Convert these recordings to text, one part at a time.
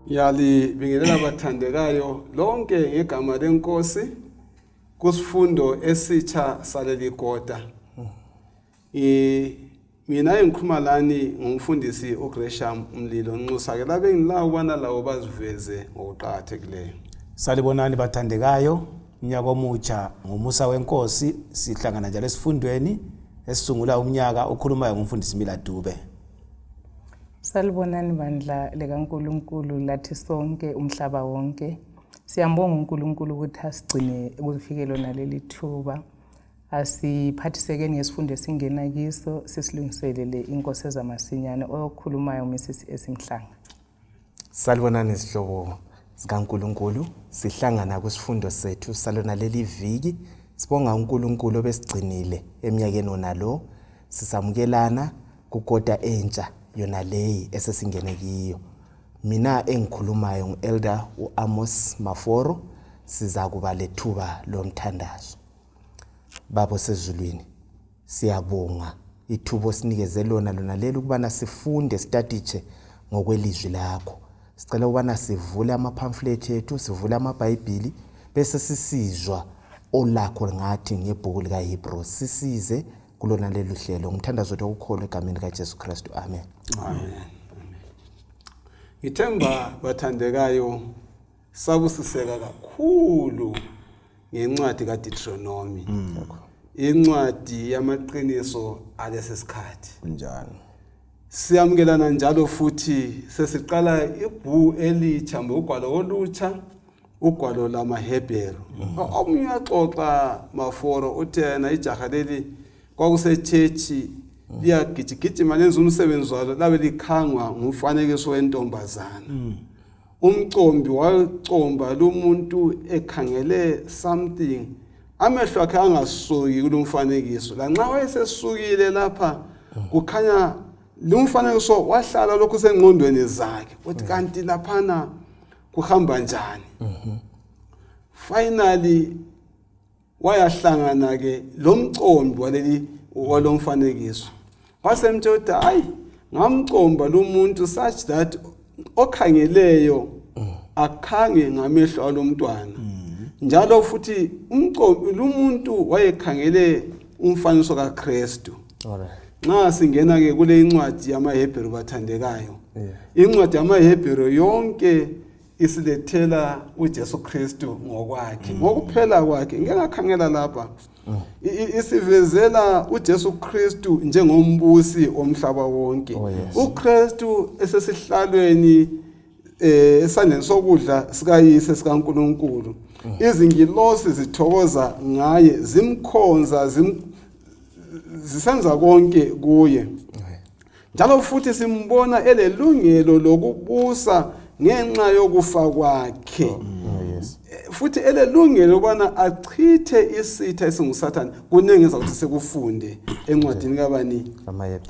Ngiyalibingelela bathandekayo lonke ngegama lenkosi kusifundo esitsha saleli kota. Mina engikhuluma lani ngumfundisi uGresham Mlilo nxusa ke labe ngilawo ubana lawo baziveze ngokuqakathekileyo. Salibonani bathandekayo, umnyaka omutsha ngomusa wenkosi sihlangana njalo esifundweni esisungula umnyaka okhulumayo ngumfundisi Mila Dube. Salibonani bandla likaNkulunkulu lathi sonke umhlaba wonke. Siyambonga uNkulunkulu ukuthi asigcine kufike lona leli thuba. Asiphathisekeni ngesifundo esingena kiso sisilungiselele inkosi ezamasinyane okhulumayo Mrs Esimhlanga. Salibonani zihlobo zikaNkulunkulu, sihlangana kwisifundo sethu salona leli viki. Sibonga uNkulunkulu obesigcinile eminyakeni wona lo. Sisamukelana kukota entsha yona leyi esesingene kiyo. Mina engikhulumayo ngu-Elder u-Amos Maforo, sizakuba lethuba lomthandazo. Baba osezulwini, siyabonga ithuba osinikeze lona lona leli ukubana sifunde sitaditshe ngokwelizwi lakho. Sicela ukubana sivule amaphamfulethi ethu, sivule amabhayibhili bese sisizwa olakho ngathi ngebhuku likaHebrews. Sisize kulona lelu hlelo. Ngumthandazo wethu wokukholo egameni likaJesu Kristu. Amen. Amen. Ngithemba bathandekayo sabusiseka kakhulu ngencwadi kaDeuteronomy. Incwadi yamaqiniso alesi sikhathi. Kunjalo. Siyamukelana njalo futhi sesiqala ibhuku elitsha ugwalo olutsha ugwalo lamaHebheru. Omunye uyaxoxa Maforo uthi yena ijaha leli kwakusechechi liyagijigijima lenza umsebenzi walo labe likhangwa ngumfanekiso wentombazana. Umcombi wacomba lumuntu ekhangele something amehlo akhe angasuki kulomfanekiso lanxa wayesesukile lapha kukhanya lumfanekiso wahlala lokhu sengqondweni zakhe uthi kanti laphana kuhamba njani. Finally wayahlangana ke lomcombi waleli walomfanekiso wasemtshela ukuthi hayi ngamcomba lo muntu such that okhangeleyo akhange ngamehlo alomntwana njalo futhi umcombi lumuntu wayekhangele umfaniso kaKristu. Nxa singena ke kule incwadi yamaHebheru bathandekayo, incwadi yamaHebheru yonke isilethela uJesu Kristu ngokwakhe, ngokuphela kwakhe. Ngeke ngakhangela lapha, isivezela uJesu Kristu njengombusi womhlaba wonke. uKristu esesihlalweni esandleni sokudla sikayise sikaNkulunkulu. Izingilosi zithokoza ngaye, zimkhonza, zisenza konke kuye. Njalo futhi simbona elelungelo lokubusa ngenxa yokufa kwakhe. Futhi elelungelo ukubana achithe isitha esinguSathane. Kuningi ezakuthi sikufunde encwadini kabani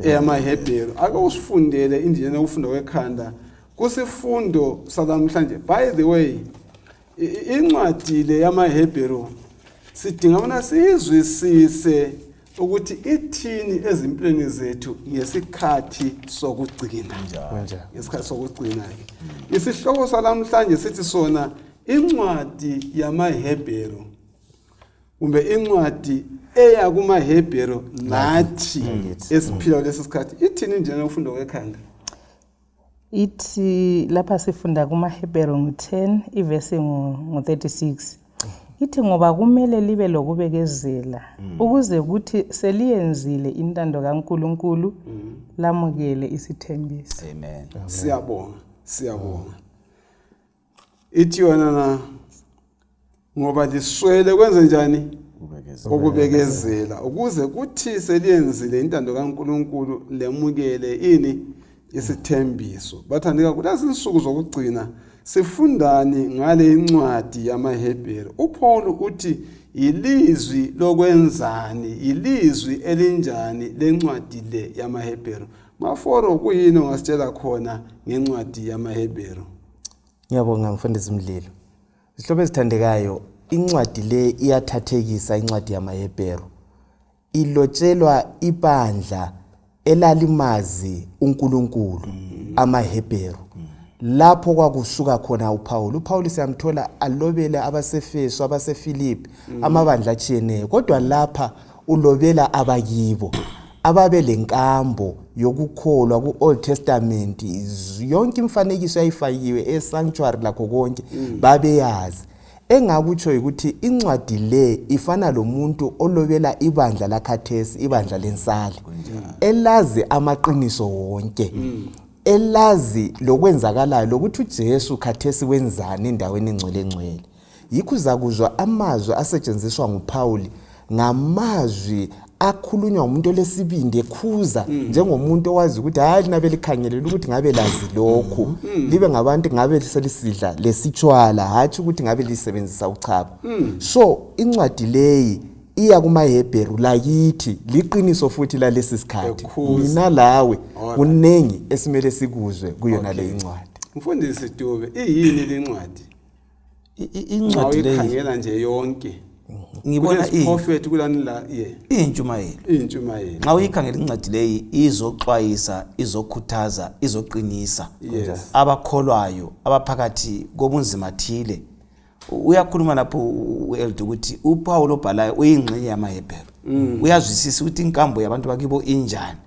eyamaHebheru. Ake usifundele indlela yokufunda kwekhanda kusifundo salamhlanje. By the way, incwadi le yamaHebheru sidinga bona siyizwisise ukuthi ithini ezimpilweni zethu ngesikhathi sokugcina. Ngesikhathi sokugcina ke isihloko salamhlanje sithi sona incwadi yamaHebheru kumbe incwadi eya kumaHebheru lathi esiphila lesi sikhathi ithini njena ukufunda kwekhanda. Ithi lapha sifunda kumaHebheru ngu-10 ivesi ngu-36 ithi ngoba kumele libe lokubekezela ukuze kuthi seliyenzile intando kaNkulunkulu lamukele isithembiso. Amen. Siyabonga, siyabonga. Ithi yona na ngoba liswele kwenze njani? Ukubekezela ukuze kuthi seliyenzile intando kaNkulunkulu lemukele ini isithembiso. Bathandeka kulezi insuku zokugcina sifundani ngale incwadi yamaHebheru? uPaul uthi yilizwi lokwenzani, yilizwi elinjani lencwadi le yamaHebheru? Maforo, kuyini ongasitshela khona ngencwadi yamaHebheru? Ngiyabonga mfundisi Mlilo. Zihlobo ezithandekayo, incwadi le iyathathekisa incwadi yamaHebheru. Ilotshelwa ibandla elalimazi uNkulunkulu, amaHebheru. Lapho kwakusuka khona uPaul. UPaul siyamthola alobele abaseFeso, abaseFilipi, amabandla atshiyeneyo, kodwa lapha ulobela abakibo ababelenkambo yokukholwa ku-Old Testament. Yonke imifanekiso yayifakiwe e-sanctuary lakho konke babeyazi. Engakutsho yikuthi incwadi le ifana lomuntu olobela ibandla lakhathesi, ibandla lensali, elazi amaqiniso wonke, elazi lokwenzakalayo, lokuthi uJesu khathesi wenzani endaweni engcwele engcwele. Yikho uzakuzwa amazwi asetshenziswa nguPhawuli ngamazwi akhulunywa ngumuntu olesibindi ekhuza, njengomuntu owazi ukuthi hayi, lina belikhangelele ukuthi ngabe lazi lokhu, libe ngabantu ngabe selisidla lesitshwala, hatshi ukuthi ngabe lisebenzisa uchago. So incwadi leyi iya kumaHebheru lakithi, liqiniso futhi lalesi sikhathi, mina lawe kunengi esimele sikuzwe kuyona le incwadi. Mfundisi Dube, iyini lencwadi? Incwadi leyi khangela nje yonke, ngibona prophet kulani la ye iyintshumayelo. Iyintshumayelo. Nxa uyikhangela incwadi leyi, izoxwayisa, izokhuthaza, izoqinisa abakholwayo abaphakathi kobunzima thile. Uyakhuluma lapho u-Eld ukuthi uPaul obhalayo uyingxenye yamaHebheru, uyazwisisa ukuthi inkambo yabantu bakibo injani.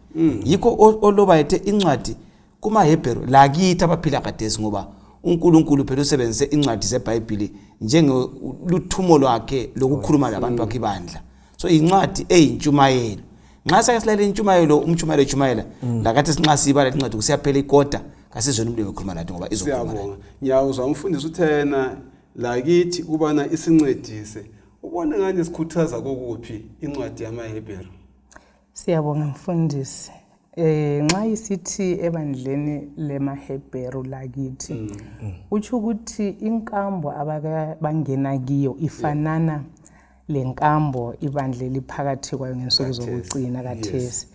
Yikho oloba ethe incwadi kumaHebheru lakithi abaphila khathesi, ngoba uNkulunkulu phela usebenzise incwadi zeBhayibhili njengeluthumo lwakhe lokukhuluma labantu bakhe, ibandla. So incwadi eyintshumayelo. Nxa sake silalela intshumayelo, umtshumayelo etshumayela lakathi, sinxa siyibala incwadi kusiyaphela ikota, kasizweni umlimi ekhuluma lathi, ngoba izokhuluma lathi. Siyabonga. Ngiyawuzwa umfundisi uthena lakithi kubana isincedise. Ubone ngani sikhuthaza kokuphi incwadi yamaHebheru? Siyabonga mfundisi. Nxa isithi ebandleni lemaHebheru lakithi, utsho ukuthi inkambo abangena kiyo ifanana lenkambo ibandla eliphakathi kwayo ngensuku zokugcina kathesi.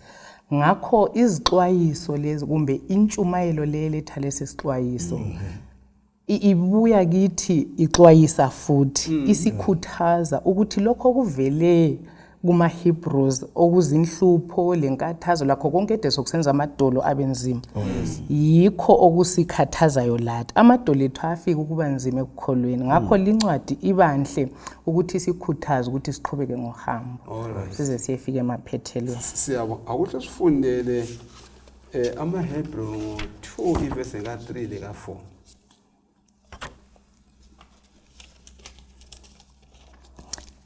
Ngakho izixwayiso lezi kumbe intshumayelo le eletha lesi sixwayiso ibuya kithi ixwayisa futhi isikhuthaza ukuthi lokho okuvele kuma-Hebrews okuzinhlupho lenkathazo lakho konke ede sokusenza amadolo abe nzima, yikho okusikhathazayo lathi. Amadolo ethu afika ukuba nzima ekukholweni. Ngakho lincwadi ibanhle ukuthi sikhuthaze ukuthi siqhubeke ngohambo size siyefika emaphethelweni. Siyabonga. Akuhle sifundele amaHebrew 2 ivese ka-3 leka-4.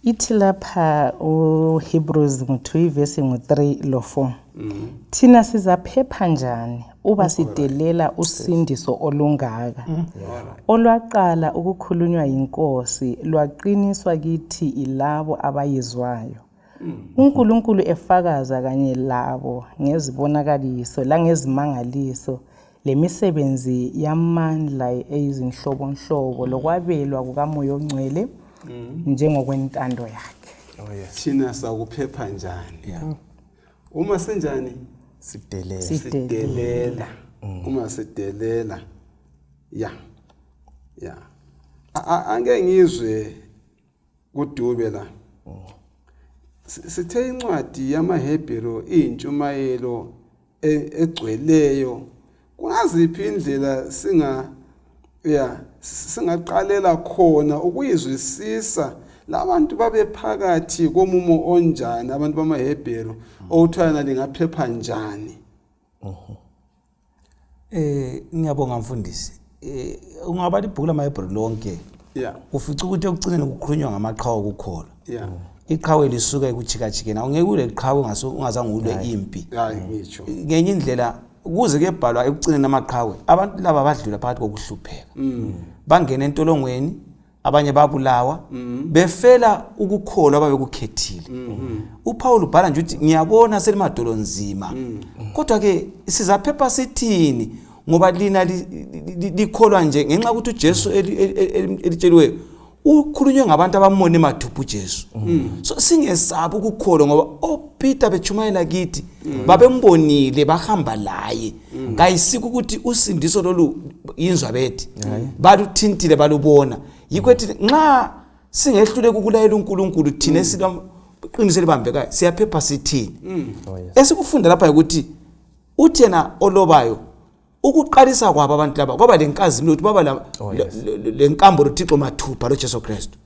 Ithi lapha uHebrews ngu-2 ivesi ngu-3 lo-4: Thina sizaphepha njani uba sidelela usindiso olungaka, olwaqala ukukhulunywa yinkosi, lwaqiniswa kithi ilabo abayizwayo, uNkulunkulu efakaza kanye labo ngezibonakaliso langezimangaliso lemisebenzi yamandla eyizinhlobonhlobo lokwabelwa kukaMoya oNgcwele njengokwentando yakhe? Oh yes. Thina sakuphepha njani uma senjani? Sidelela. Sidelela, uma sidelela ya angeke ngizwe kudube la. Sithe incwadi yamaHebheru iyintshumayelo egcweleyo. Kungaziphi indlela singa ya singaqalela khona ukuyizwisisa? Labantu babe phakathi komumo onjani, abantu bamaHebheru, okuthiwa yena lingaphepha njani? Ngiyabonga mfundisi. Ungabala ibhuku lamaHebheru lonke, ufica ukuthi ekucineni kukhulunywa ngamaqhawe okukholwa. Iqhawe lisuka ekuchikachikeni. Awungeke ule qhawe ungazange ulwe impi. Hayi, ngitsho. Ngenye indlela kuze kuyebhalwa ekucineni amaqhawe, abantu laba badlula phakathi kokuhlupheka, bangena entolongweni, abanye babulawa befela ukukholwa ababekukhethile. UPaul ubhala nje ukuthi ngiyabona selimadolo nzima, kodwa ke sizaphepha sithini, ngoba lina likholwa nje ngenxa yokuthi uJesu elitsheliweyo ukhulunywe ngabantu abamone mathupha uJesu. So singesabi ukukholwa, ngoba oPeter bechumayela kithi babembonile, bahamba laye. Kayisiko ukuthi usindiso lolu yinzwa bethi baluthintile, balubona. Yikho ethi nxa singehluleka ukulayela uNkulunkulu, thina esiqiniso elibambekayo, siyaphepha sithini? Oh yes. Esikufunda lapha ukuthi uthi yena olobayo Ukuqalisa kwabo abantu laba kwaba lenkazimulo ukuthi baba lenkambo loThixo mathupha loJesu Kristu.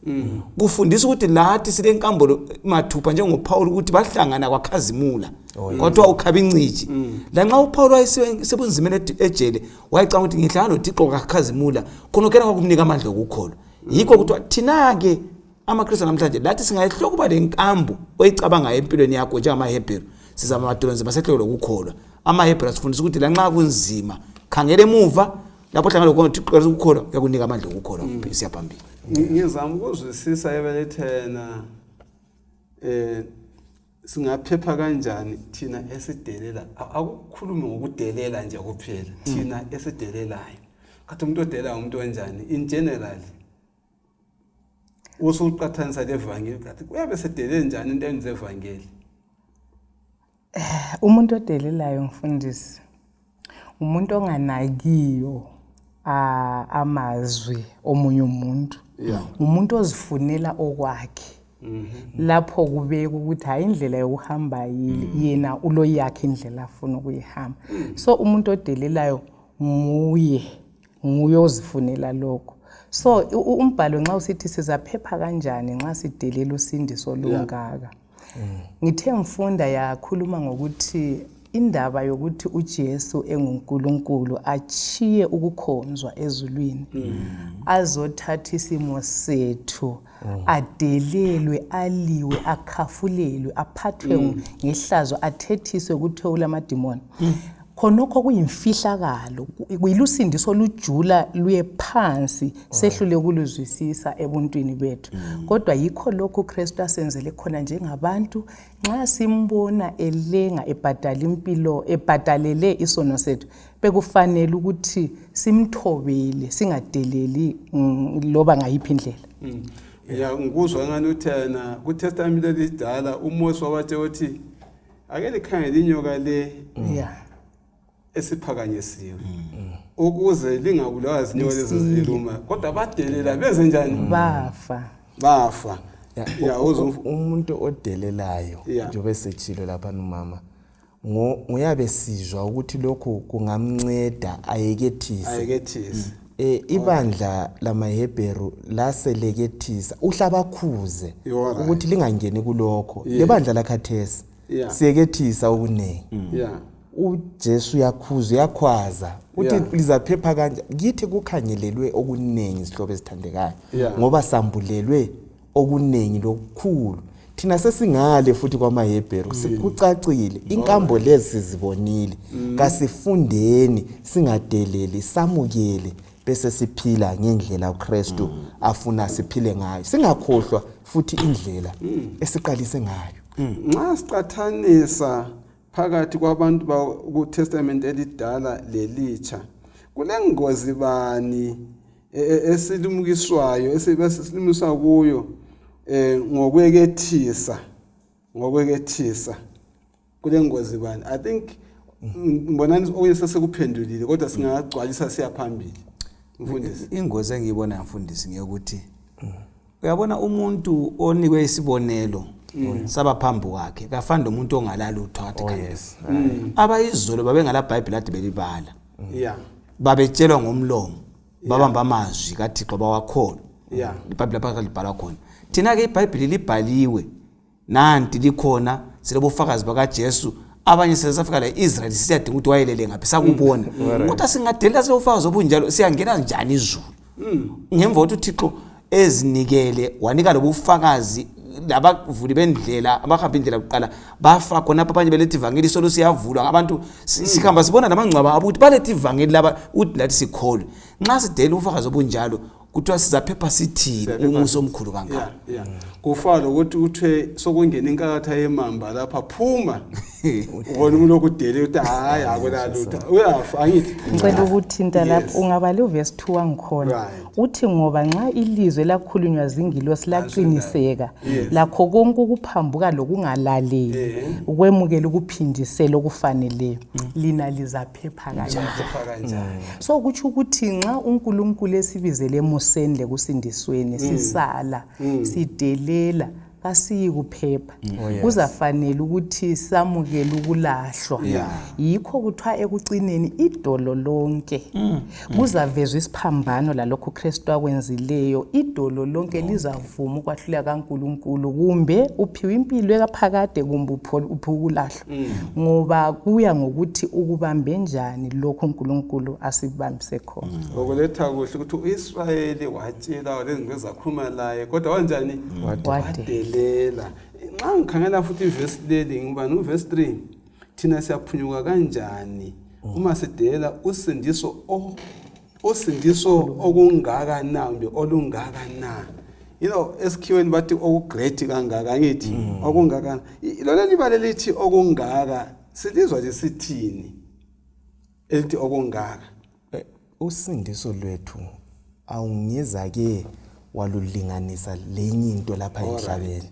Kufundisa ukuthi lathi silenkambo mathupha njengoPaul ukuthi bahlangana kwakhazimula. Kodwa ukhaba inciji. Lanxa uPaul wayesebunzimeni ejele wayecanga ukuthi ngihlangana noThixo kakhazimula khona kena kwakumnika amandla okukholwa. Yikho kuthiwa thina-ke amaKristu namhlanje lathi singayehluka ukuba lenkambo oyicabangayo empilweni yakho njengamaHebheru sizama madolo nzima sehloko lokukholwa. AmaHebheru asifundisa ukuthi lanxa kunzima khangela emuva lapho hlangana lokukholwa ukukholwa kuyakunika amandla okukholwa siya phambili. Ngizama ukuzwisisa ebelethena singaphepha kanjani thina esidelela. Akukhulumi ngokudelela nje kuphela, thina esidelelayo. Kathi umuntu odelela umuntu onjani in general? Usuqathanisa levangeli, kathi kuyabe sedelele njani into enzevangeli? Umuntu odelelayo mfundisi umuntu onganakiyo amazwi omunye umuntu, umuntu ozifunela okwakhe. Lapho kubeka ukuthi hayi indlela yokuhamba yile, yena uloyakhe indlela afuna ukuyihamba. So umuntu odelelayo nguye ozifunela lokho. So umbhalo nxa usithi sizaphepha kanjani nxa sidelela usindiso olungaka, ngithe ngifunda yakhuluma ngokuthi indaba yokuthi uJesu enguNkulunkulu achiye ukukhonzwa ezulwini, azothatha isimo sethu, adelelwe, aliwe, akhafulelwe, aphathwe ngehlazo, athethiswe kuthiwe ulamadimoni. Khonokho kuyimfihlakalo, kuyilusindiso olujula luye phansi, sehlule ukuluzwisisa ebuntwini bethu. Kodwa yikho lokhu uKristu asenzele khona njengabantu. Nxa simbona elenga ebhadala impilo, ebhadalele isono sethu, bekufanele ukuthi simthobele, singadeleli loba ngayiphi indlela. Ya, ngikuzwa ngani uthena kuTestament elidala uMose wabatshela ukuthi ake likhangele inyoka le esiphakanyisiwe ukuze lingabulawa zinyoka lezo ziluma, kodwa badelela benze njani? Bafa. Umuntu odelelayo njengoba esechilo lapha umama nguyabe sizwa ukuthi lokhu kungamnceda ayekethise. Ibandla lamaHebheru laselekethisa uhlabakhuze ukuthi lingangeni kulokho. Lebandla lakhathesi siyekethisa okuningi. uJesu uyakhuza, uyakhwaza uthi lizaphepha kanje. Kithi kukhangelelwe okuningi izihlobo ezithandekayo, ngoba sambulelwe okuningi lokukhulu. Thina sesingale futhi kwamaHebheru, kucacile inkambo lezi sizibonile. Kasifundeni singadeleli, samukele bese siphila ngendlela uKristu afuna siphile ngayo, singakhohlwa futhi indlela esiqalise ngayo. Nxa siqathanisa phakathi kwabantu kuTestament elidala lelitsha, kulengozi bani esilimukiswayo esilimukiswa kuyo ngokwekethisa kulengozi bani? I think ngibonani okunye sesekuphendulile, kodwa singagcwalisa siya phambili. Mfundisi, ingozi engiyibona mfundisi ngeyokuthi uyabona umuntu onikwe isibonelo saba phambi kwakhe kafani nomuntu ongalalutho athi abayizolo babengala Bible ade belibala, babetshelwa ngomlomo, babamba amazwi kaThixo bawakholwa. iBhayibheli lapha libhalwa khona. Thina ke iBhayibheli libhaliwe, nanti likhona, silobufakazi bakaJesu. Abanye sesafika la Israel siyadinga ukuthi wayelele ngaphi sakubona, kodwa singadelela silobufakazi obunjalo siyangena njani izulu? Ngemva kokuthi uThixo ezinikele wanika lobufakazi, labavuli bendlela abahamba indlela kuqala bafa khonapha, abanye beletha ivangeli solo siyavulwa abantu, sikhamba sibona lamangcwaba abo ukuthi baletha ivangeli laba ukuthi lathi sikholwe. Nxa sidelela ubufakazi obunjalo kuthiwa sizaphepha sithini umusa omkhulu kangaka? Kufana lokuthi kuthiwe sokungena inkakatha yemamba lapha, phuma ubona umuntu okudele ukuthi hayi akulalutho, uyafa. Angithi ngicela ukuthinta lapho, ungabali uverse 2 wangikhona, uthi ngoba nxa ilizwe lakhulunywa zingilosi laqiniseka, lakho konke ukuphambuka lokungalaleli ukwemukela ukuphindisela okufaneleyo, lina lizaphepha kanjani? So kutsho ukuthi nxa uNkulunkulu esibizele emuseni lekusindisweni, sisala sidelela. Kasiyi kuphepha. Oh, yes. Kuzafanele ukuthi samukele ukulahlwa. Yikho kuthiwa ekucineni idolo lonke kuzavezwa isiphambano lalokhu uKristu akwenzileyo. Idolo lonke lizavuma ukwahluleka kaNkulunkulu, kumbe uphiwe impilo ekaphakade, kumbe uphiwe ukulahlwa, ngoba kuya ngokuthi ukubambe njani lokhu uNkulunkulu asibambise khona. Okuletha kuhle ukuthi uIsrayeli watshela lezinto ezakhuluma laye, kodwa wanjani? Wadelela. Nxa ngikhangela futhi ivesi leli, ngibani uvesi 3, thina siyaphunyuka kanjani uma sidelela usindiso usindiso okungaka na, kumbe olungaka na? Esikhiweni bathi okugreat kangaka, ngithi okungaka. Lona libala elithi okungaka silizwa nje sithini elithi okungaka? Usindiso lwethu awungeza ke walulinganisa lenye into lapha emhlabeni.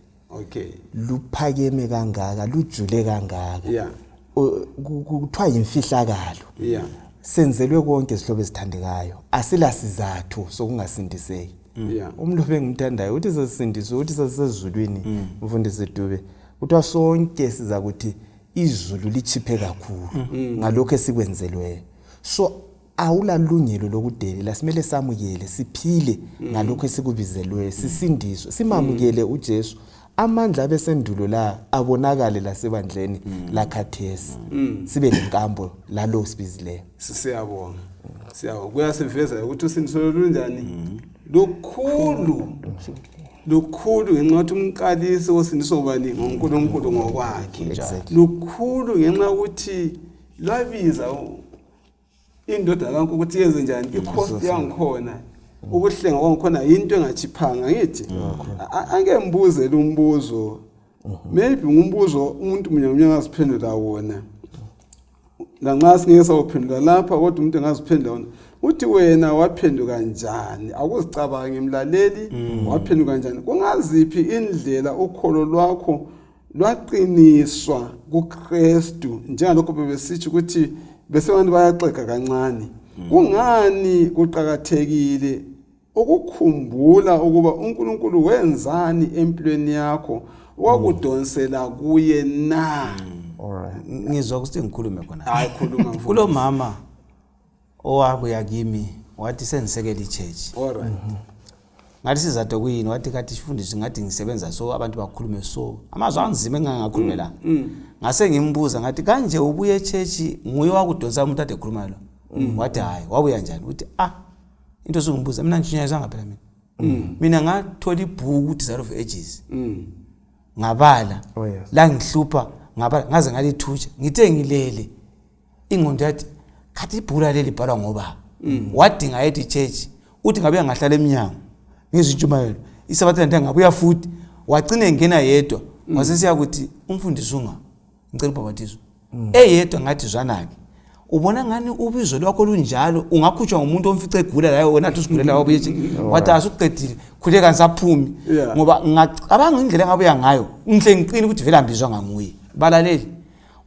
Luphakeme kangaka, lujule kangaka. Kuthiwa yimfihlakalo. Senzelwe konke zihlobo ezithandekayo. Asila sizathu sokungasindiseki. Umlobi engimthandayo uthi sesindiswe, uthi sesezulwini, mfundisi Dube. Kuthiwa sonke sizakuthi izulu lichiphe kakhulu ngalokho esikwenzelweyo. So awulalungelo lokudelela, simele samukele, siphile ngalokho esikubizelweyo, sisindiswe, simamukele uJesu. Amandla abesendulo la abonakale lasebandleni lakhathesi, sibe lenkambo lalo sibizileyo. Siyabonga, siyabonga. Kuyasiveza ukuthi usindiso lunjani? Lukhulu, lukhulu ngenxa yokuthi umqalisi wosindiso ngubani? NguNkulunkulu ngokwakhe. Lukhulu ngenxa yokuthi lwabiza indoda kaNkulunkulu ukuthi yenze njani? I-cost yangikhona, ukuhlenga kwangikhona yinto engachiphanga. Ngithi ake ngibuze lo mbuzo, maybe ngumbuzo umuntu munye munye angaziphendula wona, lanxa singeke sawuphendula lapha, kodwa umuntu angaziphendula wona. Uthi wena waphenduka njani? Akuzicabange mlaleli, waphenduka njani? Kungaziphi indlela ukholo lwakho lwaqiniswa kuKristu, njengalokho bebesitsho ukuthi besebantu bayaxega kancane? Kungani kuqakathekile ukukhumbula ukuba uNkulunkulu wenzani empilweni yakho wakudonsela kuye na? Ngizwa ukuthi ngikhulume khona. Hayi, khuluma mfundisi. Kulo mama owabuya kimi wathi sengisekela i-church. Ngathi sizathu kuyini? Wathi kathi sifundisi, ngathi ngisebenza so, abantu bakhulume so, amazwi anzima engangakhulume la. Ngase ngimbuza ngathi kanje ubuye e-church nguye wakudonsa umuntu ade ekhuluma lo? Wathi hayi. Wabuya njani? Uthi into sungimbuza mina, ngitshunyayezwanga phela mina. Mina ngathola ibhuku Desire of Ages, ngabala. Oh, yes. La ngihlupha ngabala ngaze ngalithutsha, ngithe ngilele ingqondo yathi khathi ibhuku leli libhalwa ngoba wadinga ethi church. Uthi ngabuya ngahlala eminyango ngizwa intshumayelo isabatha nto, ngabuya futhi wagcina engena yedwa, wasesiya kuthi umfundisi unga ngicela ubhabhathizo eyedwa. Ngathi zwana-ke, ubona ngani ubizo lwakho lunjalo, ungakhutshwa ngumuntu omfice egula laye, wena athi usigulela wabuye. Wathi asuqedile, khuleka ngisaphumi. Ngoba ngacabanga indlela engabuya ngayo, ngihle ngiqine ukuthi vele ambizwanga nguye. Balaleli,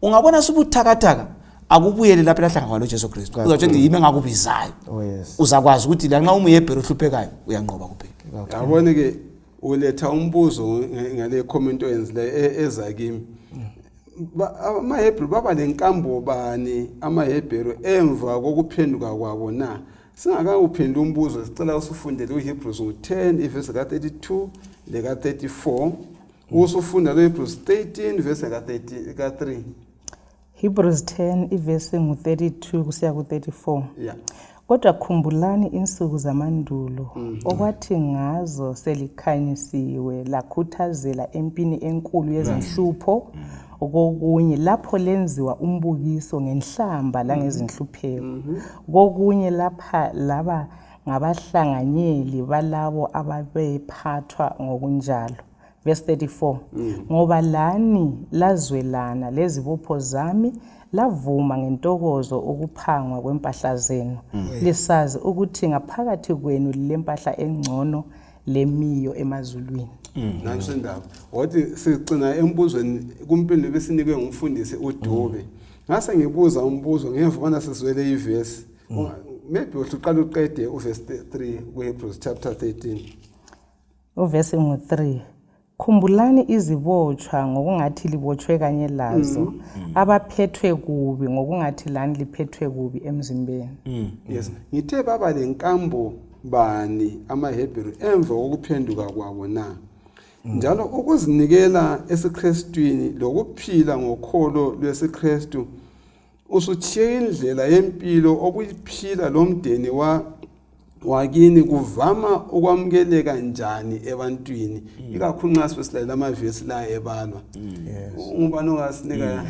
ungabona subuthakathaka, akubuyele lapho elahlangana khona noJesu Kristu, uzatsho ukuthi yimi engakubizayo. Oh yes. Uzakwazi ukuthi lanxa umhebheru ohluphekayo uyanqoba kuphela. Yabona ke, uletha umbuzo ngale comment oyenzileyo eza kimi. AmaHebheru baba lenkambo bani amaHebheru emva kokuphenduka kwabo na? Singakawuphenduli umbuzo, sicela usifundele uHebrews ngu-10 ivesi ka-32 leka-34, usufunda lo-Hebrews 13 vesi ka-3. Hebrews 10 ivesi ngu-32 kusiya ku-34. Kodwa khumbulani insuku zamandulo, okwathi ngazo selikhanyisiwe lakhuthazela empini enkulu yezinhlupho, kokunye lapho lenziwa umbukiso ngenhlamba langezinhlupheko, kokunye lapha laba ngabahlanganyeli balabo ababephathwa ngokunjalo. Verse 34, ngoba lani lazwelana lezibopho zami, lavuma ngentokozo ukuphangwa kwempahla zenu, lisazi ukuthi ngaphakathi kwenu lilempahla engcono lemiyo emazulwini. Nanso indaba. Wathi sigcina embuzweni kumpendulo besinikwe ngumfundisi uDube. Ngase ngibuza umbuzo ngemva kwana siswele ivesi. Maybe uqala uqede uvesi 3 kuHebrews chapter 13. Uvesi ngu-3. Khumbulani izibotshwa ngokungathi libotshwe kanye lazo, mm. abaphethwe kubi ngokungathi lani liphethwe kubi emzimbeni. Mm. Yes, ngithe baba lenkambo bani amaHebheru emva kokuphenduka kwabo na? Mm. Njalo ukuzinikela esiKrestwini lokuphila ngokholo lwesiKrestu usutshiye indlela yempilo okuyiphila lomdeni wa wakini kuvama ukwamukeleka njani ebantwini mm. ikakhulu nxa sibesilalela amavesi la ebalwa mm. ungubani ongasinika mm.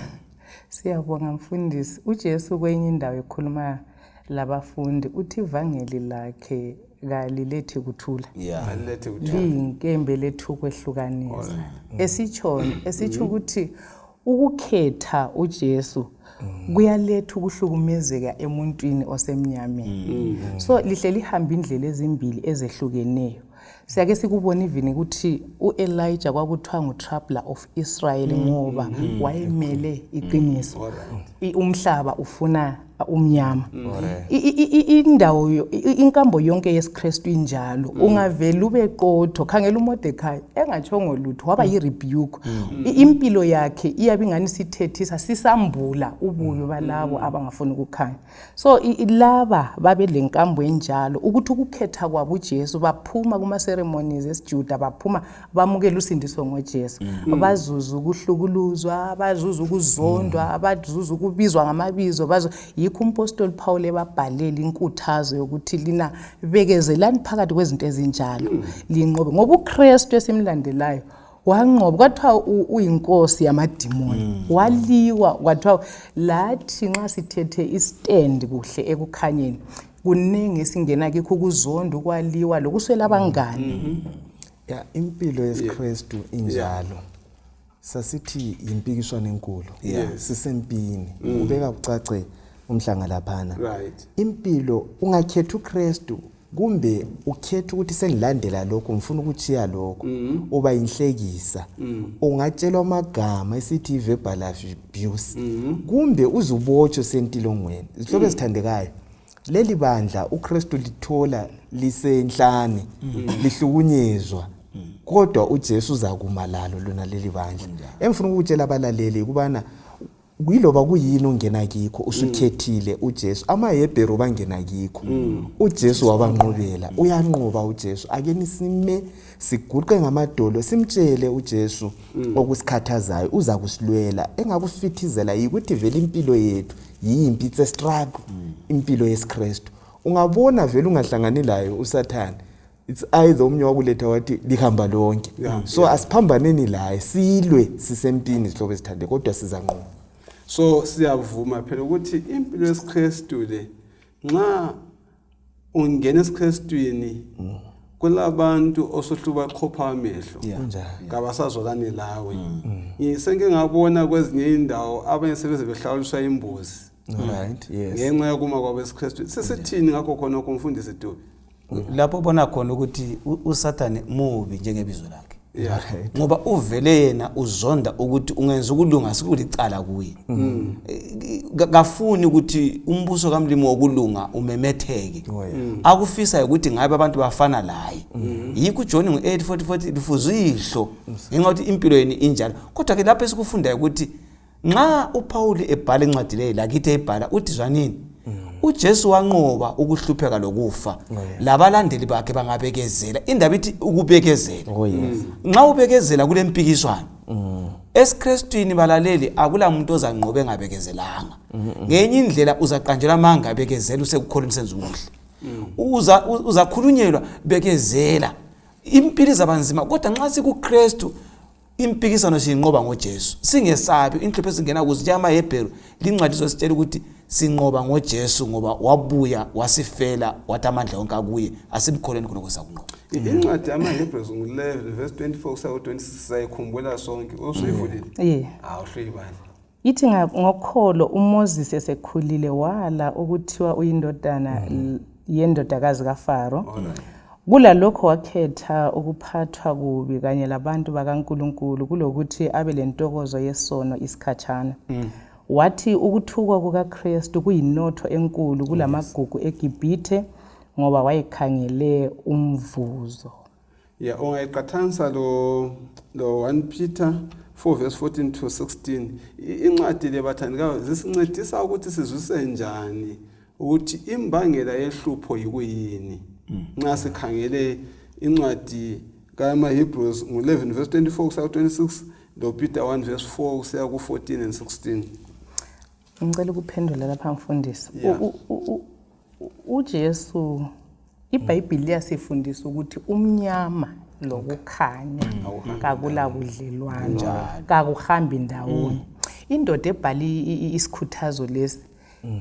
Siyabonga mfundisi. UJesu kwenye indawo ekhuluma labafundi uthi ivangeli lakhe kalilethi kuthula. Alilethi kuthula. Liyinkembe lethu ukwehlukanisa. Esitshoni esitsho ukuthi Ukukhetha uJesu kuyaletha ukuhlukumezeka emuntwini osemnyameni. Mm. So lihle lihambe indlela ezimbili ezehlukeneyo. Siyake sikubona even ukuthi uElijah kwakuthiwa ngutroubler of Israel mm. ngoba mm. wayemele iqiniso. Umhlaba ufuna umnyama. Indawo inkambo yonke yesiKristu injalo. Ungavela ube qotho khangela uMordecai engatshongo lutho waba yi-rebuke. Impilo yakhe iyabe ingani sithethisa sisambula ububi balabo abangafuni ukukhanya. So laba babelenkambo enjalo ukuthi ukukhetha kwabo uJesu baphuma kuma-ceremonies esiJuda baphuma bamukela usindiso ngoJesu mm. bazuza ukuhlukuluzwa bazuza ukuzondwa mm. bazuza ukubizwa ngamabizo bazu yikho umpostoli Paul ebabhalela inkuthazo yokuthi lina bekezelani phakathi kwezinto ezinjalo mm. linqobe ngoba uKristu esimlandelayo wanqoba kwathiwa uyinkosi yamadimoni mm. waliwa kwathiwa lathi nxa sithethe istand kuhle ekukhanyeni kuningi esingena kikho ukuzonda ukwaliwa lokuswela abangani mm -hmm. Ya impilo yesiKristu injalo. Sasithi yimpikiswano enkulu. Yeah. Sisempini. Ubeka kucace umhlanga laphana. Right. Impilo ungakhetha uKristu kumbe ukhetha ukuthi sengilandela lokhu ngifuna ukutshiya lokhu mm. uba yinhlekisa mm. ungatshelwa amagama esithi i-verbal abuse mm. kumbe uzubotshwe sentilongweni zihlobo mm. ezithandekayo Leli bandla uKristu lithola lisenhlane mm. lihlukunyezwa mm. kodwa uJesu uzakuma lalo lona leli bandla. Engifuna ukutshela abalaleli ukubana yiloba kuyini ongena kikho usukhethile uJesu amaHebheru bangena kikho uJesu wabanqobela uyanqoba uJesu ake nisime siguqe ngamadolo simtshele uJesu okusikhathazayo uza kusilwela engakufithizela yikuthi vele impilo yethu yimpi it's a struggle mm. impilo yesiKristu ungabona vele ungahlangani layo usathane it's either omunye wakuletha wathi lihamba lonke yeah, so yeah. asiphambaneni laye silwe sisempini zihlobo ezithande kodwa sizanqoba so siyavuma phela ukuthi impilo yesiKristu le nxa ungena esiKristwini mm. kulabantu osohluba qhopha amehlo kabasazwalani lawe mm. ngisengike ngabona kwezinye indawo abanye sebeze behlawuliswa imbuzi right yes ngenxa yokuma kwabo esiKristwini sisithini ngakho khonokho mfundisi Dube lapho ubona khona ukuthi uSathane mubi njengebizo lakhe yeah. ngoba uvele yena uzonda ukuthi ungenza ukulunga sikulicala kuye mm. Eh, kafuni ukuthi umbuso kamlimi wokulunga umemetheke oh, yeah. mm. akufisayo ukuthi ngabe abantu bafana laye mm. yikho uJohn ngo-844 lifuze uyihlo ngenxa yokuthi impilo yenu injalo kodwa ke lapho esikufundayo ukuthi nxa uPhawuli ebhala incwadi leyi lakithi eyibhala uthi zwanini mm. uJesu wanqoba ukuhlupheka lokufa oh, labalandeli bakhe bangabekezela indaba ithi ukubekezela oh, nxa ubekezela kule mpikiswano mm. esiKristwini balaleli akula muntu ozanqoba engabekezelanga ngenye indlela uzaqanjelwa amanga abekezela usekukholwa umsebenzi omuhle mm. uzakhulunyelwa bekezela impilo izaba nzima kodwa nxa sikuKristu Impikisano siyinqoba ngoJesu. Singesabi inhlupho esingena kuzo njengamaHebheru. Lincwadi izositshela ukuthi sinqoba ngoJesu ngoba wabuya wasifela wathi amandla wonke akuye. Asimkholeni khonokho sakunqoba. Incwadi yamaHebrews ngu-11 verse 24 kusa ku-26 sayikhumbula sonke. Usuyivulile? Yeah. Hawu hluyibani. Ithi ngokholo uMoses esekhulile wala ukuthiwa uyindodana mm. yendodakazi kaFaro. Kulalokho wakhetha ukuphathwa kubi kanye labantu bakaNkulunkulu kulokuthi abe lentokozo yesono isikhatshana. Mm. Wathi ukuthukwa kukaKristu kuyinotho enkulu kulamagugu eGibhithe ngoba wayekhangele umvuzo. Ya, ungayiqathanisa lo lo 1 Peter 4 verse 14 to 16. Incwadi le bathandekayo zisincedisa ukuthi sizwise njani ukuthi imbangela yehlupho yikuyini. Nxa sikhangele incwadi kamaHebrews ngo-11 verse 24 kusiya ku-26 lo Peter 1 verse 4 kusiya ku-14 and 16. Ngicela ukuphendula lapha mfundisi. UJesu iBhayibheli liyasifundisa ukuthi umnyama lokukhanya kakula budlelwano, kakuhambi ndawonye. Indoda ebhala isikhuthazo lesi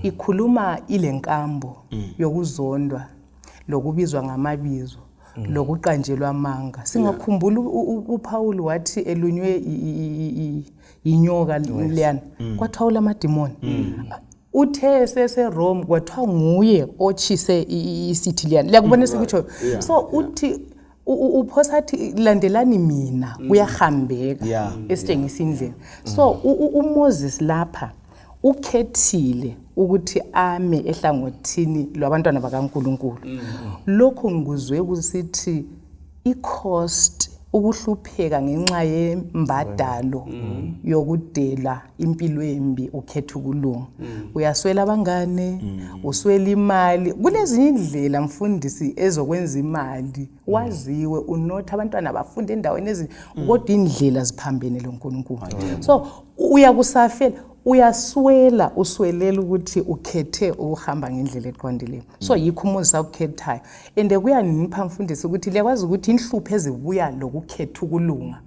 ikhuluma ilenkambo yokuzondwa lokubizwa ngamabizo lokuqanjelwa amanga. Singakhumbula uPaul wathi elunywe yinyoka leyana, kwathiwa ulamadimoni. Uthe seseRome kwathiwa nguye otshise isithi leyana. Liyakubona esikutshoyo? So uthi uphosa athi landelani mina, kuyahambeka, esitshengisa indlela. So uMoses lapha ukhethile ukuthi ame ehlangothini lwabantwana bakaNkulunkulu. Lokhu ngikuzwe kusithi i-cost, ukuhlupheka ngenxa yembadalo yokudela impilo embi, ukhetha ukulunga. Uyaswela abangane, uswela imali. Kulezinye indlela mfundisi ezokwenza imali, waziwe unotha, abantwana bafunde endaweni ezi, kodwa indlela ziphambene loNkulunkulu. So uyakusafela, uyaswela, uswelela ukuthi ukhethe ukuhamba ngendlela eqondileyo. So yikho uMoses akukhethayo. And kuyanipha mfundisi ukuthi liyakwazi ukuthi inhlupho ezibuya lokukhetha ukulunga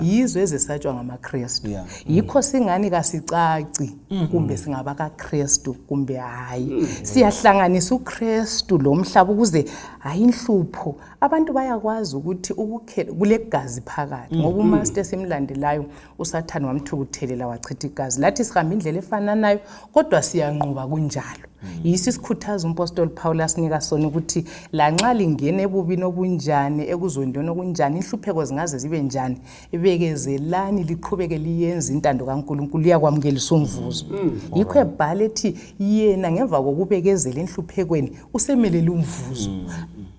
yizo ezesatshwa ngamaKristu. Yikho singani kasicaci kumbe singaba kaKristu kumbe hayi. Siyahlanganisa uKristu lo mhlaba ukuze hayi inhlupho. Abantu bayakwazi ukuthi ukukhetha kulegazi phakathi, ngoba umaster esimlandelayo uSathane wamthukuthelela wachitha igazi. Lathi sihamba indlela efananayo kodwa siyanqoba kunjalo. Yiso isikhuthazo umpostoli Paul asinika sona ukuthi lanxa lingena ebubini obunjani, ekuzondweni okunjani, inhlupheko zingaze zibe njani, bekezelani liqhubeke liyenze intando kaNkulunkulu, liyakwamukelisa umvuzo. Yikho ebhala ethi yena ngemva kokubekezela enhluphekweni usemelele umvuzo.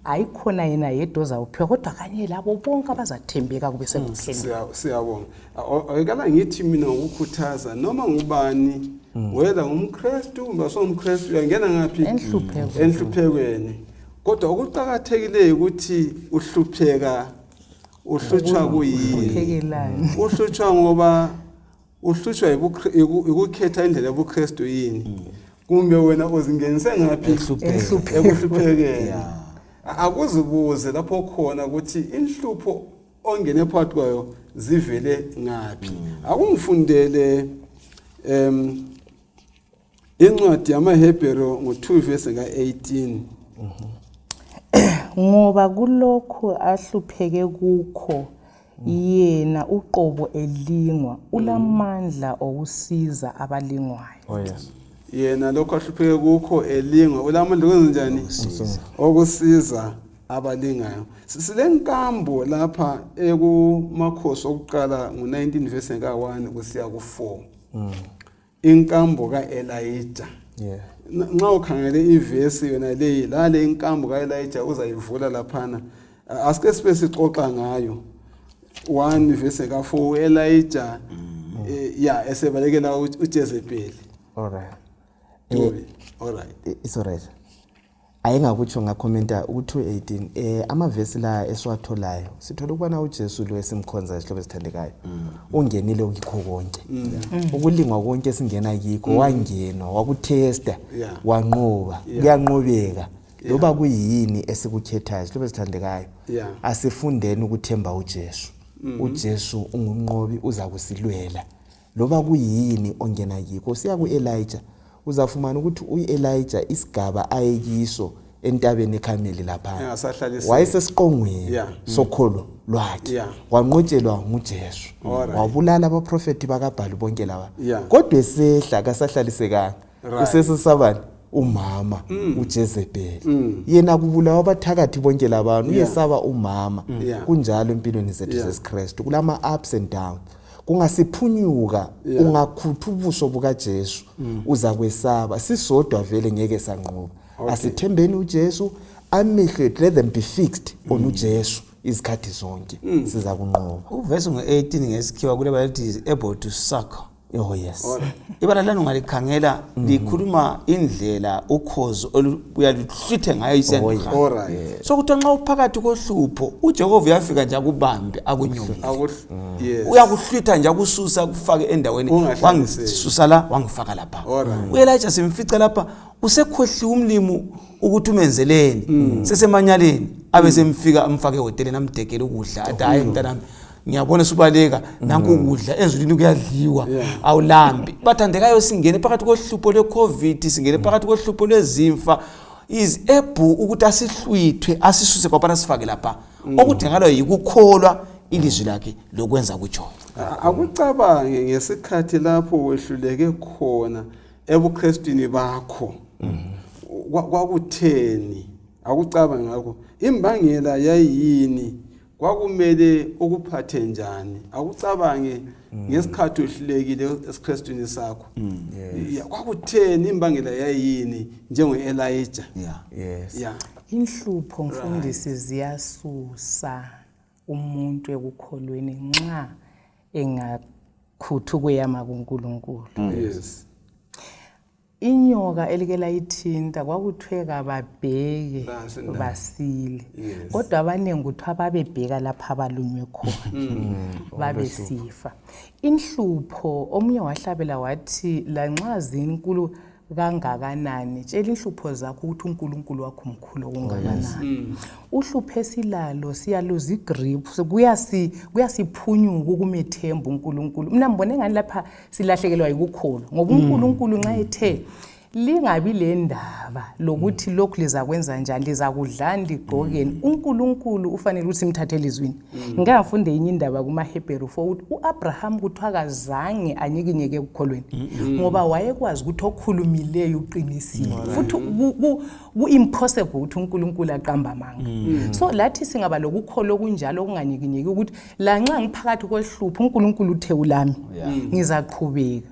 Ayikhona yena yedwa ozawuphiwa, kodwa kanye labo bonke abazathembeka kube sekupheleni. Siyabonga. Ayikala ngithi mina ngokukhuthaza noma ngubani, whether ngumKristu kumbe asongumKristu, uyangena ngaphi? Enhluphekweni. Kodwa okuqakathekileyo ukuthi uhlupheka uhlutshwa kuyini? Uhlutshwa ngoba uhlutshwa yikukhetha indlela yobuKristu yini? Kumbe wena uzingenise ngaphi? Ekuhluphekeni. Akuzibuze lapho khona ukuthi inhlupho ongene phakathi kwayo zivele ngaphi. Akungifundele incwadi yamaHebheru ngo-2 verse ka-18. Ngoba kulokhu ahlupheke kukho yena uqobo elingwa, ulamandla okusiza abalingwayo. Oh yes. Yena lokho ahlupheke kukho elingwa, ulamandla okwenza njani? Okusiza abalingayo. Silenkambo lapha ekumakhosi okuqala ngo-19 verse ka-1 kusiya ku-4. Inkambo kaElijah. Nxa ukhangele ivesi yona leyi, lale inkambo kaElijah uzayivula laphana. Asike sibe sixoxa ngayo. 1 verse ka-4 uElijah ya esebalekela uJezebeli. All right. All right. It's all right. Ayengakutsho ngakhomenta ku-218 amavesi la esiwatholayo, sithola ukubana uJesu lo esimkhonza, isihlobo esithandekayo, ungenile kikho konke, ukulingwa konke esingena kikho, wangenwa, wakuthesta, wanqoba. Kuyanqobeka loba kuyini esikukhethayo, isihlobo esithandekayo. Asifundeni ukuthemba uJesu. uJesu ungumnqobi, uza kusilwela loba kuyini ongena kikho. Siya ku-Elijah, uzafumana ukuthi u-Elijah isigaba ayekiso entabeni eKhameli lapha, Engasahlaliseki. Wayesesiqongweni sokholo lwakhe, wanqotshelwa nguJesu, wabulala abaprofethi bakaBhali bonke laba, kodwa esehla kasahlalisekanga. Usesesabani umama uJezebeli. Yena kubulawa abathakathi bonke labantu, uyesaba umama. Kunjalo empilweni zethu zesiKristu, kulama ups and downs. Kungasiphunyuka, ungakhutha ubuso bukaJesu, uzakwesaba. Sisodwa vele ngeke sanqoba. Asithembeni uJesu, amehlo ethu let them be fixed on uJesu. Izikhathi zonke siza kunqoba. Uvesi ngo-18 ngesikhiwa kule bala lithi is able to succor. Oh yes. Ibala lani ungalikhangela likhuluma indlela ukhozi olubuya luhlwithe ngayo isandla. All right. So kuthiwa nxa uphakathi kohlupho, uJehova uyafika nje akubambe, akunyumile. Yes. Uyakuhlwitha nje, akususa, akufake endaweni. Ungahlaliseki. Wangisusa la, wangifaka lapha. All right. U-Elijah simfica lapha usekhohliwe umlimu ukuthi umenzeleni, sesemanyaleni, abe semfika amfake ehoteleni, amdekele ukudla, athi, "Hayi mntanami, ngiyabona subaleka, nanku ukudla, ezulwini kuyadliwa, awulambi." Bathandekayo, singene phakathi kohlupho lwe-COVID, singene phakathi kohlupho lwezimfa, is able ukuthi asihlwithwe, asisuse kwaphana, sifake lapha. Okudingakalayo yikukholwa ilizwi lakhe lokwenza kutshoyo. Akucabange ngesikhathi lapho wehluleke khona ebuKristwini bakho. Kwakutheni? Akucabange ngakho. Imbangela yayiyini? Kwakumele ukuphathe njani? Akucabange ngesikhathi uhlulekile esiKristwini sakho. Yeah, kwakutheni? Imbangela yayiyini njengo-Elijah? Yes. Inhlupho, mfundisi, ziyasusa umuntu ekukholweni nxa engakhutha ukweyama kuNkulunkulu. Inyoka elike layithinta, kwakuthiwe kababheke Basi ndaba. basile. Yes. Kodwa abaningi kuthiwa babebheka lapha abalunywe khona, babesifa. Inhlupho, omunye wahlabela wathi, lanxa zinkulu kangakanani, tshela inhlupho zakho ukuthi uNkulunkulu wakho mkhulu okungakanani. Uhlupho esilalo, siyaluza igrip, kuyasiphunyuka ukumethemba uNkulunkulu. Mina ngibone ngani lapha silahlekelwa yikukholwa, ngoba uNkulunkulu nxa ethe lingabi le ndaba lokuthi lokhu lizakwenza njani, lizakudlani, ligqokeni, uNkulunkulu ufanele ukuthi simthathe elizwini. Ngike ngafunde enye indaba kumaHebheru 4 ukuthi u-Abraham kuthiwa kazange anyikinyeke ekukholweni, ngoba wayekwazi ukuthi okhulumileyo uqinisile, futhi ku-impossible ukuthi uNkulunkulu aqamba amanga. So lathi singaba lokukholwa okunjalo okunganyikinyeki, ukuthi lanxa ngiphakathi kohlupho, uNkulunkulu uthe ulami, ngizaqhubeka.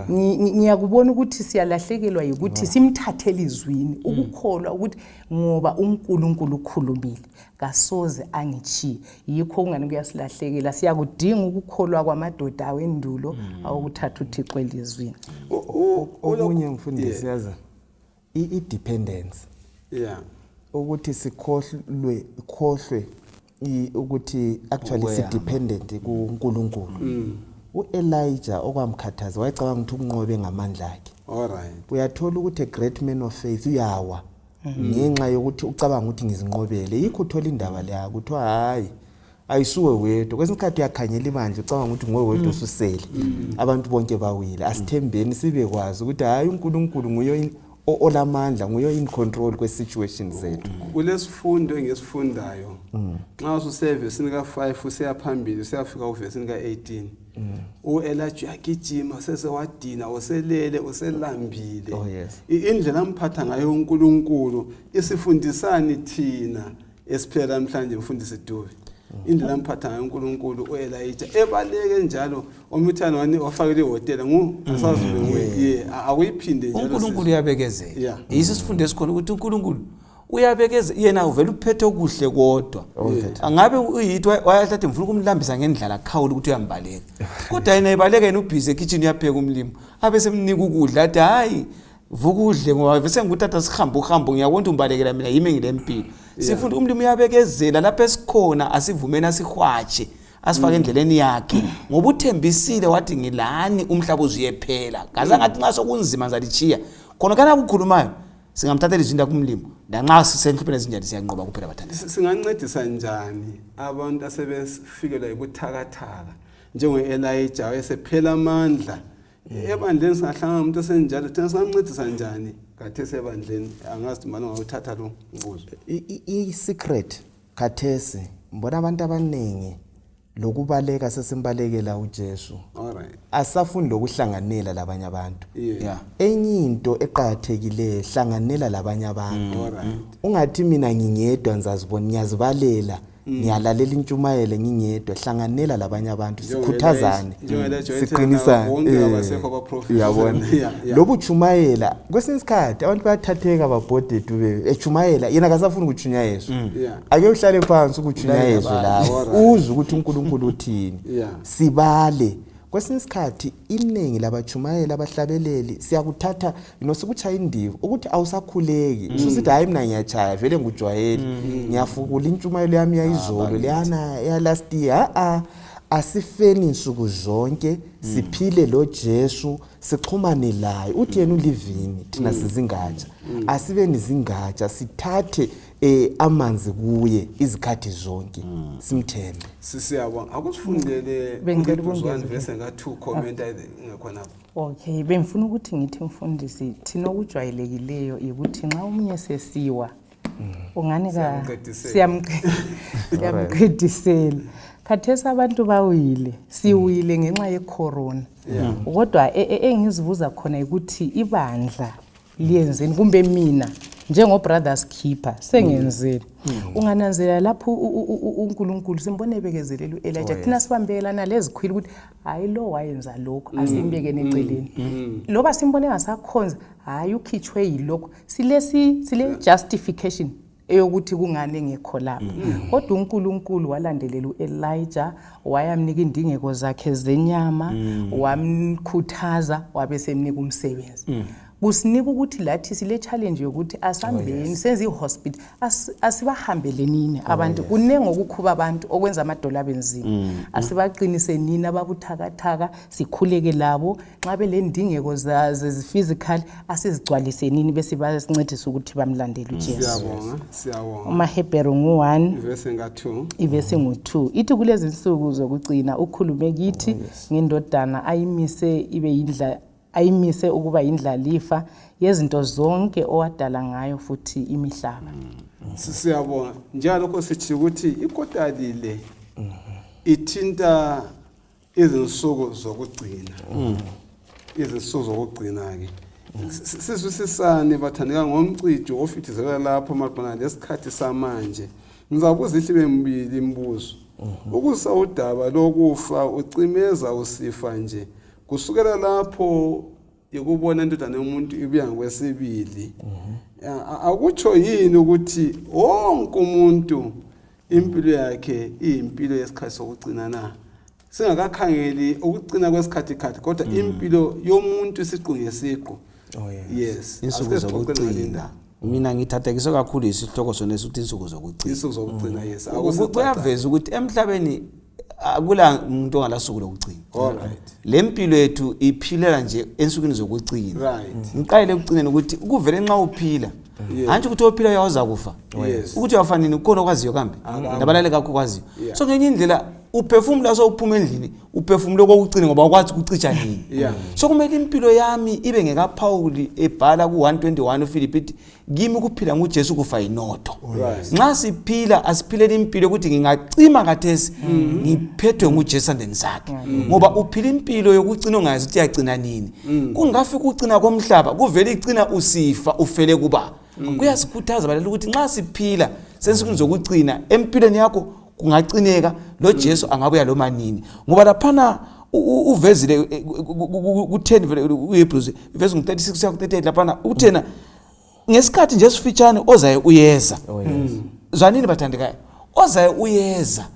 Ngiyakubona ukuthi siyalahlekelwa yikuthi simthathe elizwini, ukukholwa ukuthi ngoba uNkulunkulu ukhulumile, kasoze angitshiye. Yikho kungani kuyasilahlekela. Siyakudinga ukukholwa kwamadoda awendulo awokuthatha uThixo elizwini. Okunye, mfundisi, yazi, i-dependence, ukuthi sikhohlwe khohlwe ukuthi actually Ukweyama. si-dependent kuNkulunkulu. U-Elijah okwamkhathaza, wayecabanga ukuthi ukunqobe ngamandla akhe. All right. Uyathola ukuthi a great man of faith uyawa ngenxa yokuthi ucabanga ukuthi ngizinqobele. Yikho uthola indaba leya kuthiwa, "Hayi, ayisuwe wedwa." Kwesinye isikhathi uyakhangela ibandla, ucabanga ukuthi nguwe wedwa ususele, abantu bonke bawile. Asithembeni, sibe kwazi ukuthi hhayi, uNkulunkulu nguye olamandla, nguye in control kwe-situation zethu. Kulesifundo engisifundayo nxa ususevesini ka-5 usiya phambili, usiyafika uvesini ka-18, u-Elijah uyagijima, sesewadina, uselele, uselambile. Oh, yes. Indlela amphatha ngayo uNkulunkulu isifundisani thina esiphila namhlanje, mfundisi Dube? Indlela amphatha ngayo uNkulunkulu u-Elijah ebaleke njalo, omthana wani wafakela ihhotela ngu asazi nguye, ye akuyiphinde njalo. UNkulunkulu uyabekezela. Yiso isifundo esikhona, ukuthi uNkulunkulu uyabekeza, yena uvele uphethe okuhle, kodwa angabe uyithi wayahlathi ngifuna ukumlambisa ngendlala, khawula ukuthi uyambaleka, kodwa yena ebaleka, yena ubhizi ekitshini uyapheka umlimo, abe semnika ukudla, athi, "Hayi, vuka udle, ngoba vese ngikuthatha sihambe uhambo, ngiyabona ukuthi umbalekela mina, yimi ngilempilo." Sifunda umlimi uyabekezela. Lapho esikhona, asivumeni asihwatshe, asifake endleleni yakhe, ngoba uthembisile wathi, "Ngilani umhlaba uzuyephela." Kaze ngathi nxa sokunzima ngizalitshiya khona kana kukhulumayo, singamthathela izinto kumlimo, lanxa sisenhlupheni ezinjani, siyanqoba kuphela, bathanda. Singancedisa njani abantu asebefikelwa yibuthakathaka njengo-Elijah wayesephela amandla ebandleni? Singahlangana nomuntu osenjalo thina, singamncedisa njani khathesi ebandleni? Angazi mani ungawuthatha lo mbuzo. I-secret khathesi, mbona abantu abaningi lokubaleka, sesimbalekela uJesu, All right. asafuni lokuhlanganela labanye abantu. Enye into eqakathekileyo, hlanganela labanye abantu. All right. Ungathi, "Mina ngingedwa, ngizazibona, ngiyazibalela." Ngiyalalela intshumayelo ngingedwa, hlanganela labanye abantu, sikhuthazane, Njengo-Elijah wayethi siqinisane. bonke abasekho abaprofethi. Uyabona, lobu utshumayela kwesinye isikhathi abantu bayathatheka, babhode dube etshumayela, yena akasafuni ukutshunyayezwa. Ake uhlale phansi ukutshunyayezwe lapho, uzwe ukuthi uNkulunkulu uthini. Sibale kwesinye isikhathi, iningi labatshumayeli, abahlabeleli, siyakuthatha sikuchaya indiva ukuthi awusakhuleki, ususithi hayi, mina ngiyachaya vele, ngujwayele, ngiyafukula intshumayelo yami yayizolo leyana ya last year. A-a, asifeni nsuku zonke, siphile lo Jesu, sixhumane laye. Uthi yena ulivini, thina sizingatsha. Asibe nizingatsha, sithathe amanzi kuye izikhathi zonke, simthembe. Sisiyabonga, akusifundele. Bengicela uHebrews 1 ukungeza. Verse nga-2, comment ngakhonapho. Okay, bengifuna ukuthi ngithi, mfundisi, thina okujwayelekileyo ukuthi nxa omunye sesiwa ungani ka Siyamqedisela. Siyamqedisela. Khathesi abantu bawile, siwile ngenxa yecorona, kodwa engizibuza khona ukuthi ibandla liyenzeni, kumbe mina njengo-brothers keeper sengenzeni? Ungananzelela lapho uNkulunkulu simbone ebekezelela u-Elijah. Thina sibambekelana lezikhwili ukuthi hayi, lo wayenza lokhu, asimbekeni eceleni, loba simbone engasakhonza, hayi, ukhitshwe yilokhu. Sile justification eyokuthi kungani engekho lapho, kodwa uNkulunkulu walandelela u-Elijah, wayamnika indingeko zakhe zenyama, wamkhuthaza, wabe semnika umsebenzi. Kusinika ukuthi lathi sile challenge yokuthi asambeni senze i-hospital, asibahambele abantu. Kuningi okukhuba abantu, okwenza amadolo abe nzima. Asibaqinise nini ababuthakathaka, sikhuleke labo. Nxa belendingeko zezi-physical, asizigcwalise nini, bese basincedisa ukuthi bamlandele uJesu. Siyabonga, siyabonga. UmaHebheru ngu-1, ivesi nga-2. Ivesi ngu-2 ithi, kulezi nsuku zokugcina ukhulume kithi ngendodana ayimise ibe yindla, ayimise ukuba yindlalifa yezinto zonke, owadala ngayo futhi imihlaba. Siyabonga. Njengalokho sithi ukuthi ikotali le ithinta izinsuku zokugcina, izinsuku zokugcina-ke, sizwisisane bathandeka ngomcijo ofithizela lapho maqondana lesikhathi samanje. Ngizabuza ihlibe mibili imibuzo ukusa udaba lokufa ucimeza usifa nje kusukela lapho yokubona indodana yomuntu ibuya ngokwesibili. Akutsho yini ukuthi wonke umuntu impilo yakhe iyimpilo yesikhathi sokugcina na, singakakhangeli ukucina kwesikhathi khathi, kodwa impilo yomuntu siqu ngesiqu? Oh, yes. Yes. Insuku Asike sixoxe ngale zokugcina. ndaba. Mina ngithathekiswe kakhulu isihloko sona esithi insuku zokugcina. Insuku zokugcina, yes. Kuyaveza ukuthi emhlabeni akula muntu ongalasuku lokugcina. All right. Le mpilo yethu iphilela nje ensukwini zokugcina. Ngiqalele ekugcineni ukuthi kuvele nxa uphila, hantshi ukuthi ophila uyawuza kufa, ukuthi uyafa nini kukhona okwaziyo kambe nabalale kakho okwaziyo. So ngenye indlela uphefumula, sowuphuma endlini uphefumule kokugcina, ngoba ukwazi ukucitsha nini. So kumele impilo yami ibe ngekaPhawuli ebhala ku-121 uFilipi ithi, kimi ukuphila nguJesu, kufa yinotho. Nxa siphila, asiphileni impilo yokuthi ngingacima khathesi ngiphethwe nguJesu esandleni sakhe, ngoba uphila impilo yokucina ongayazi ukuthi iyagcina nini. Kungafika ukucina komhlaba, kuvele icina usifa ufele kuba. Kuyasikhuthaza balala ukuthi nxa siphila sensukwini zokugcina, empilweni yakho kungacineka, lo Jesu angabuya loma nini, ngoba laphana uvezile ku-10 vele uHebrews, ivesi ngu-36 kuya ku-38, laphana uthena ngesikhathi nje esifitshane ozaye uyeza. Oh yes. Zwanini bathandekayo, ozaye uyeza.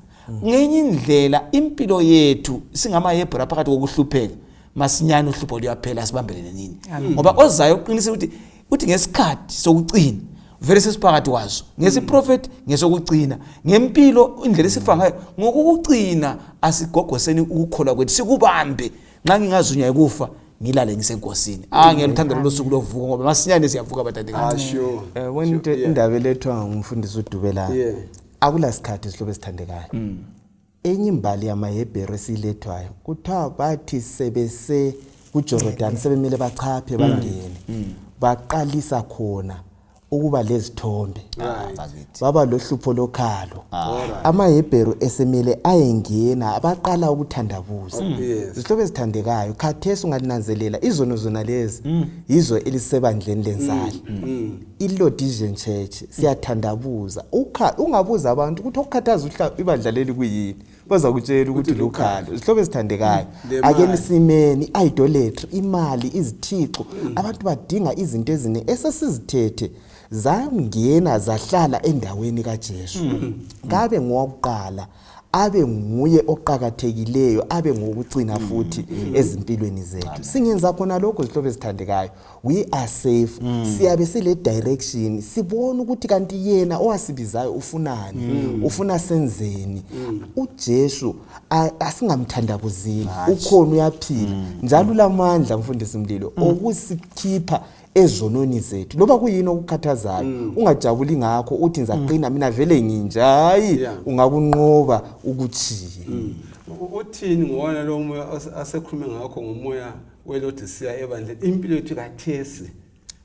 Ngenye indlela impilo yethu singamaHebhera phakathi kokuhlupheka, masinyane uhlupho luyaphela, sibambelele nini, ngoba ozayo uqinise ukuthi uthi ngesikhathi sokucina vele sesiphakathi kwazo, ngesiprofethi, ngesokugcina, ngempilo, indlela esifa ngayo ngokukucina. Asigogoseni ukukholwa kwethu, sikubambe. Nxa ngingazunywa yikufa, ngilale ngisenkosini. Ah, ngiyaluthanda lolo suku lovuko, ngoba masinyane siyavuka bathandekayo. Ah, sure. Wena into indaba elethwa ngumfundisi uDubela, akula sikhathi, sihlobo esithandekayo. Enye imbali yamaHebheru esiyilethwayo, kuthiwa bathi sebese kuJordan, sebemele bachaphe bangene, baqalisa khona. Ukuba lezithombe. Bakithi. Baba lohlupho lokhalo. AmaHebheru esemele ayengena abaqala ukuthandabuza. Zihlobo ezithandekayo, khathesi ungalinanzelela izono zona lezi yizo elisebandleni lensali. ILodisian Church siyathandabuza. Ungabuza abantu ukuthi okukhathaza ibandla leli kuyini, bazakutshela ukuthi lukhalo. Zihlobo ezithandekayo, ake nisimeni idolatry, imali, izithixo. Abantu badinga izinto eziningi esesizithethe zangena zahlala endaweni kaJesu. Kabe ngowakuqala, abe nguye oqakathekileyo, abe ngokucina futhi ezimpilweni zethu. Singenza khona lokho, zihlobo ezithandekayo, we are safe. Siyabe sile direction, sibona ukuthi kanti yena owasibizayo ufunani, ufuna senzeni. UJesu asingamthandabuzeli, ukhona, uyaphila njalo ulamandla, mfundisi Mlilo, okusikhipha ezonweni zethu. Loba kuyini okukhathazayo, ungajabuli ngakho uthi ngizaqina mina vele nginje, hayi, ungakunqoba ukutshiye. Uthini ngowona lo moya asekhulume ngakho, ngomoya weLodisiya ebandleni, impilo yethu kathesi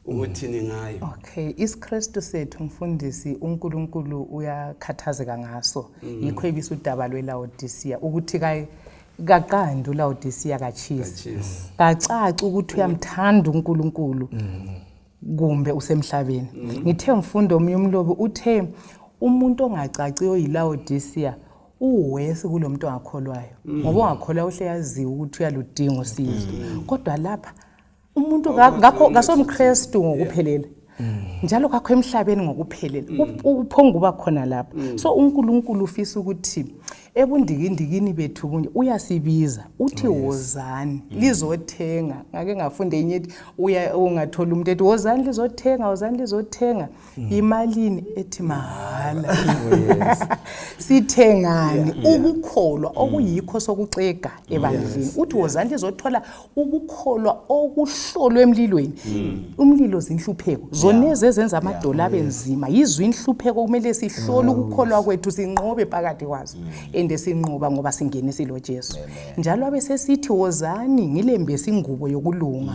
ukuthini ngayo? Okay, isiKristu sethu, mfundisi, uNkulunkulu uyakhathazeka ngaso. Yikho ebisa udaba lweLaodicea ukuthi kaqandi uLaodicea, kachisi. Kachisi. Kacaci ukuthi uyamthanda uNkulunkulu kumbe usemhlabeni. Ngithe mfundo, omunye umlobi uthe umuntu ongacaci oyiLaodicea uwesi kulo muntu ongakholwayo, ngoba ongakholwayo uhle yaziwa ukuthi uyaludinga usizo, kodwa lapha umuntu ngakho kasomKristu ngokuphelele njalo kakho emhlabeni ngokuphelele. Uphonga uba khona lapha. So uNkulunkulu ufisa ukuthi ebundikindikini bethu kunye uyasibiza, uthi wozani lizothenga. Ngake ngafunda enye ethi ungathola umuntu ethi wozani lizothenga, wozani lizothenga, imalini? Ethi mahala. Sithengani? Ukukholwa okuyikho sokuxega ebandleni. Uthi wozani lizothola ukukholwa okuhlolwe emlilweni. Umlilo zinhlupheko zonezi ezenza amadola abe nzima, yizo inhlupheko. Kumele sihlole ukukholwa kwethu, sinqobe phakathi kwazo, and sinqoba ngoba singene silo Jesu. Njalo abe sesithi wozani ngilembese ingubo yokulunga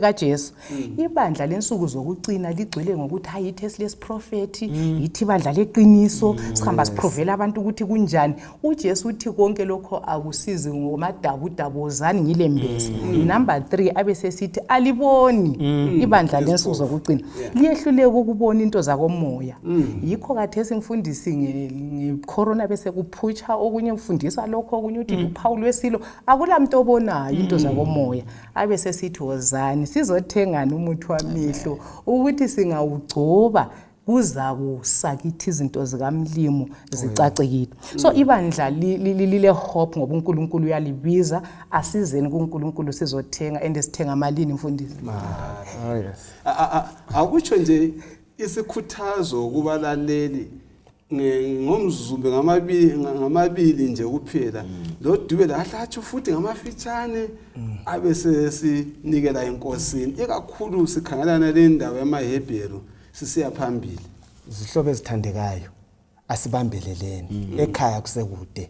kaJesu. Ibandla lensuku zokucina ligcwele ngokuthi hayi, yithi esilesiprofethi, yithi ibandla leqiniso, sihamba siprovela abantu ukuthi kunjani. UJesu uthi konke lokho akusizi ngomadabudabu, wozani ngilembese. Number 3, abe sesithi aliboni. Ibandla lensuku zokucina liyehluleka ukubona into zakomoya. Yikho kathesi, mfundisi, ngecorona bese kuphutsha okunye, mfundisa lokho okunye uthi luphawu lwesilo, akula muntu obonayo into zakomoya. Abe sesithi wozani sizothengani umuthi wamehlo, ukuthi singawugcoba kuzakusa kithi izinto zikamlimu zicace kithi. So ibandla lile hope ngoba uNkulunkulu uyalibiza. Asizeni kuNkulunkulu sizothenga. And sithenga malini, mfundisi? Oh yes. Akutsho nje isikhuthazo kubalaleli ngomzumbe ngamabili nje kuphela, lo Dube lahlatsho futhi ngamafitshane, abe sesinikela enkosini, ikakhulu sikhangelana le ndaba yamaHebheru sisiya phambili. Zihlobo ezithandekayo, asibambeleleni. Ekhaya kusekude,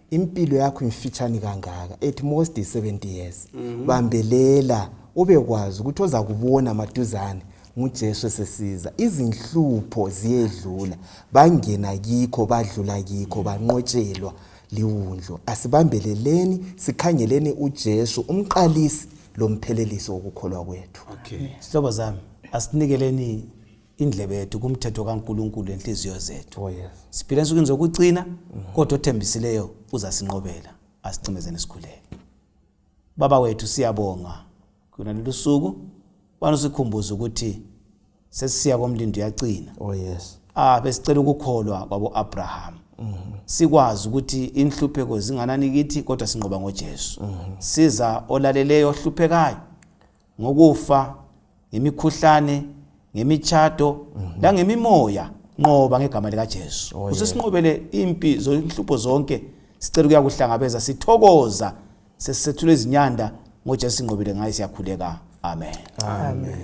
impilo yakho imfitshane kangaka, at most i-70 years. Bambelela, ubekwazi ukuthi oza kubona maduzane nguJesu esesiza. Izinhlupho ziyedlula, bangena kikho, badlula kikho, banqotshelwa liwundlo. Asibambeleleni, sikhangeleni uJesu, umqalisi lomphelelisi wokukholwa kwethu. Sihlobo zami, asinikeleni indlebe yethu kumthetho kaNkulunkulu enhliziyo zethu. Oh yes. Siphila ensukwini zokucina, kodwa othembisileyo uzasinqobela. Asicimezeni, sikhuleke. Baba wethu, siyabonga kuna lolu suku, bana usikhumbuze ukuthi sesisiya komlindo, uyacina. Oh yes. Besicela ukukholwa kwabo Abraham, sikwazi ukuthi inhlupheko zinganani kithi, kodwa sinqoba ngoJesu. Siza olaleleyo ohluphekayo ngokufa, ngemikhuhlane, ngemitshato langemimoya, nqoba ngegama likaJesu. Usesinqobele impi zonhlupho zonke. Sicela ukuyakuhlangabeza sithokoza sesisethula izinyanda ngoJesu. Sinqobile ngaye, siyakhuleka, amen. Amen.